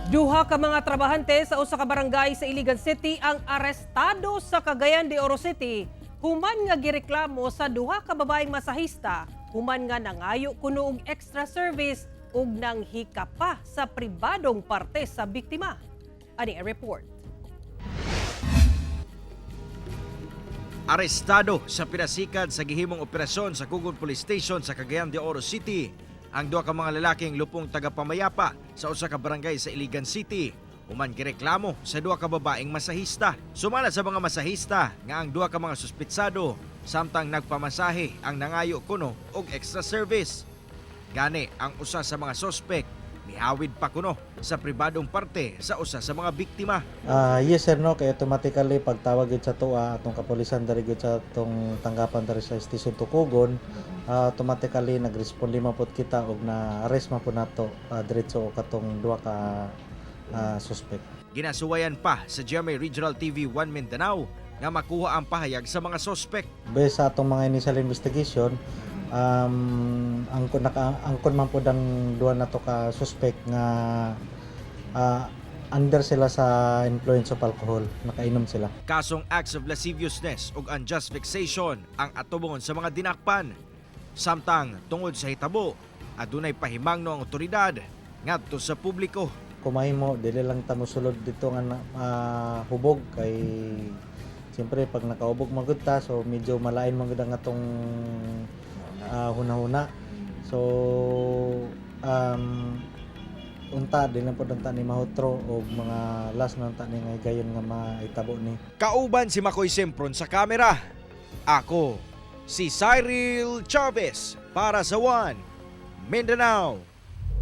Duha ka mga trabahante sa usa ka barangay sa Iligan City ang arestado sa Cagayan de Oro City human nga gireklamo sa duha ka babaeng masahista human nga nangayo kuno og extra service ug nanghika pa sa pribadong parte sa biktima. Ani ang report. Arestado sa pinasikad sa gihimong operasyon sa Kugon Police Station sa Cagayan de Oro City ang duha ka mga lalaking lupong tagapamayapa sa usa ka barangay sa Iligan City human gireklamo sa duha ka babaeng masahista. Sumala sa mga masahista nga ang duha ka mga suspitsado samtang nagpamasahe ang nangayo kuno og extra service. Gani ang usa sa mga sospek mihawid pa kuno sa pribadong parte sa usa sa mga biktima. Yes sir, no, kay automatically pagtawag gyud sa tuwa atong kapulisan diri gyud sa atong tanggapan diri sa station Tocogon, automatically nagresponde man pud kita og na-arrest man pud nato diretso og katong duha ka suspect. Ginasuwayan pa sa GMA Regional TV 1 Mindanao nga makuha ang pahayag sa mga sospek. Based sa atong mga initial investigation, angkon naka angkon man pud ang duha nato ka suspect nga under sila sa influence of alcohol, nakainom sila. Kasong acts of lasciviousness ug unjust vexation ang atubongon sa mga dinakpan. Samtang tungod sa hitabo, adunay pahimangno ang otoridad ngadto sa publiko. Kumahimo dili lang ta mosulod dito nga hubog kay siyempre pag nakahubog man gud ta, so medyo malain man gud ang atong hunahuna. So unta dili lang pud unta ni mahutro og mga last na unta ni nga higayon nga mahitabo ni. Kauban si Makoy Sempron sa kamera. Ako, si Cyril Chavez para sa One Mindanao.